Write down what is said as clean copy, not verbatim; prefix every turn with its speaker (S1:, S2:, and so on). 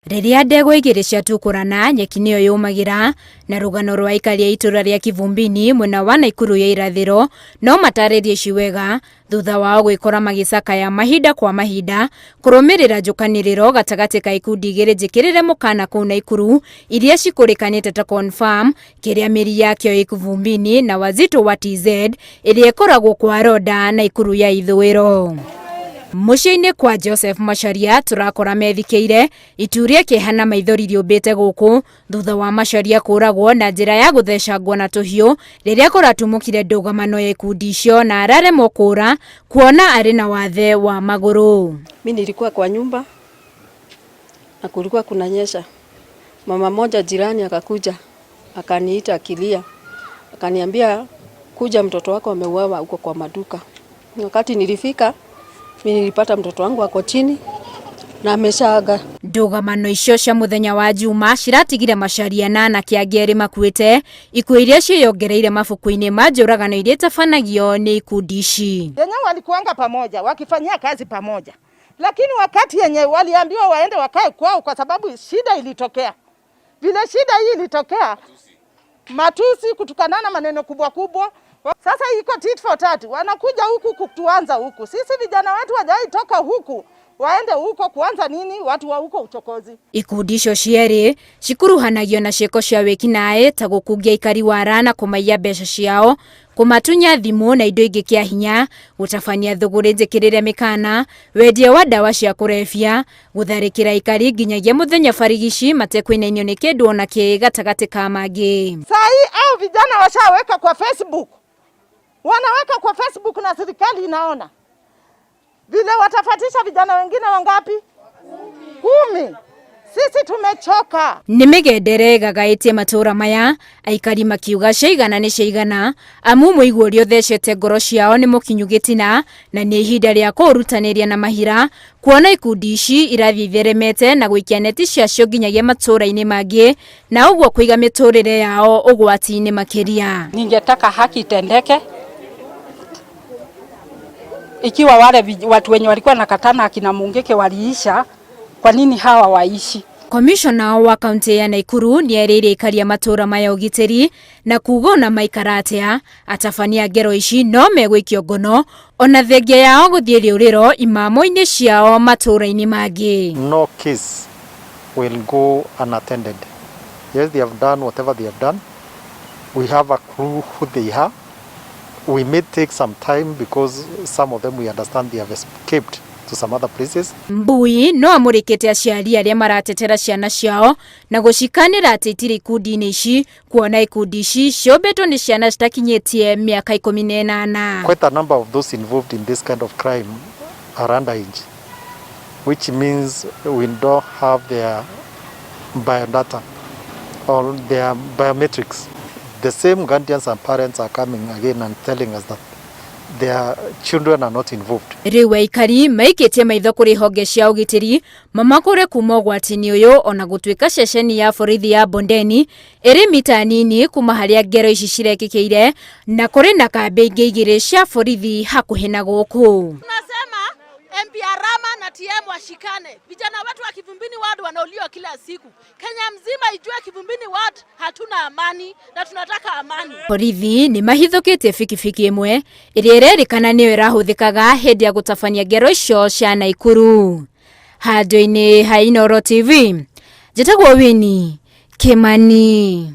S1: Rĩrĩa ndegwa igĩrĩ ciatukũrana, nyeki nĩyo yũmagĩra, na rũgano rwa aikari a itũra rĩa Kivumbini mwena wa Naikuru ya irathĩro no matarĩrie ici wega thutha wao gwĩkora magĩcakaya mahinda kwa mahinda kũrũmĩrĩra njũkanĩrĩro gatagatĩ ka ikundi igĩrĩ njĩkĩrĩre mũkana kũu Naikuru iria cikũrĩkanĩte ta Confirm kĩrĩa mĩri yakĩo ĩ Kivumbini na Wazito wa TZ ĩrĩa ĩkoragwo kwa Roda Naikuru ya ithũĩro. Mũciĩ-inĩ kwa Joseph Macharia tũrakora methikĩire itu rĩa kĩeha na maithori rĩũmbĩte gũkũ thutha wa Macharia kũragwo na njĩra ya gũthecangwo na tũhiũ rĩrĩa kũratumũkire ndũgamano ya ikundi icio na araremwo kũra kuona arĩ na wathe wa magũrũ.
S2: Mi nilikuwa kwa nyumba na kulikuwa kunanyesha. Mama moja jirani akakuja akaniita akilia, akaniambia kuja, mtoto wako ameuawa huko kwa maduka. Wakati nilifika mi nilipata mtoto wangu ako chini na ameshaaga.
S1: Ndũgamano icio cia mũthenya wa Juma ciratigire Macharia na anake angĩ erĩ makuĩte, ikuũ iria ciĩyongereire mabuku-inĩ ma njũragano iria itabanagio nĩ ikundi ici.
S3: Wenyewe walikuanga pamoja wakifanyia kazi pamoja, lakini wakati yenye waliambiwa waende wakae kwao, kwa sababu shida ilitokea. Vile shida hii ilitokea, matusi, kutukanana maneno kubwa kubwa. Sasa iko tit for tat, wanakuja huku kutuanza huku. Sisi vijana wetu wajai toka huku waende huko kuanza nini? Watu wa huko uchokozi.
S1: Ikundi icio cierĩ cikuruhanagio na ciĩko cia wĩkinaĩ ta gũkungia aikari wara na kũmaiya mbeca ciao, kũmatunya thimũ na indo ingĩ kĩa hinya, gũtabania thũgũrĩ njĩkĩrĩre mĩkana, wendia wa ndawa cia kũrebia, gũtharĩkĩra aikari nginyagia mũthenya barigici matekũinainio nĩ kĩndũ ona kĩ gatagatĩ ka mangĩ.
S3: Saa hii au vijana washaweka kwa Facebook, wanaweka kwa Facebook na serikali inaona vile watafatisha vijana wengine wangapi? 10. Sisi tumechoka.
S1: Nĩ mĩgendere ĩgagaĩtie matũra maya, aikari makiuga ciaigana nĩ ciaigana, amu mũigua ũrĩa ũthecete ngoro ciao nĩ mũkinyu gĩtina na nĩ ihinda rĩa kũũrutanĩria na mahira kuona ikundi ici irathiĩ itheremete na gũikia neti ciacio nginyagia matũra-inĩ mangĩ na ũguo kũiga mĩtũrĩre yao ũgwati-inĩ makĩria.
S4: Ningetaka haki itendeke ikiwa wale watu wenye walikuwa na katana akina Mungeke waliisha, kwa nini hawa waishi?
S1: Komishona wa kaunti ya Naikuru nĩ erĩire aikari a matũra maya ũgitĩri na kuga ona maikara atĩa atabania ngero ici no megũikio ngono ona thengia yao gũthiĩ rĩũrĩro imamo-inĩ ciao matũra-inĩ mangĩ.
S5: No case will go unattended. Yes, they have done whatever they have done. We have a clue who they are. We may take some time because some of them we understand they have escaped to some other places.
S1: Mbui no amũrĩkĩte aciari arĩa maratetera ciana ciao na gũcikanĩra atĩ itirĩ ikundi-inĩ ici kuona ikundi ici ciũmbĩtwo nĩ ciana citakinyĩtie mĩaka 18.
S5: Quite a number of those involved in this kind of crime are underage, which means we don't have their biodata or their biometrics. The same guardians and parents are coming again and telling us that their children are not involved.
S1: Rĩu aikari maikĩtie maitho kũrĩ honge cia ũgitĩri mamakũre kuma ũgwati-inĩ ũyũ ona gũtuĩka ceceni ya borithi ya Bondeni ĩrĩ mita nini kuma harĩa ngero ici cirekĩkĩire na kũrĩ na kambĩ ingĩ igĩrĩ cia borithi hakuhĩ na gũkũ.
S6: Tunasema MP Arama na TM washikane. Vijana wetu wa Kivumbini ward wanauliwa kila siku. Kenya mzima ijue Kivumbini ward hatuna amani na tunataka amani.
S1: Borithi nĩ mahithũkĩtie bikibiki ĩmwe ĩrĩa ĩrerĩkana nĩyo ĩrahũthĩkaga hĩndĩ ya gũtabania ngero icio cia Naikuru. Handũ-inĩ ha Inooro TV, njĩtagwo Winnie Kimani.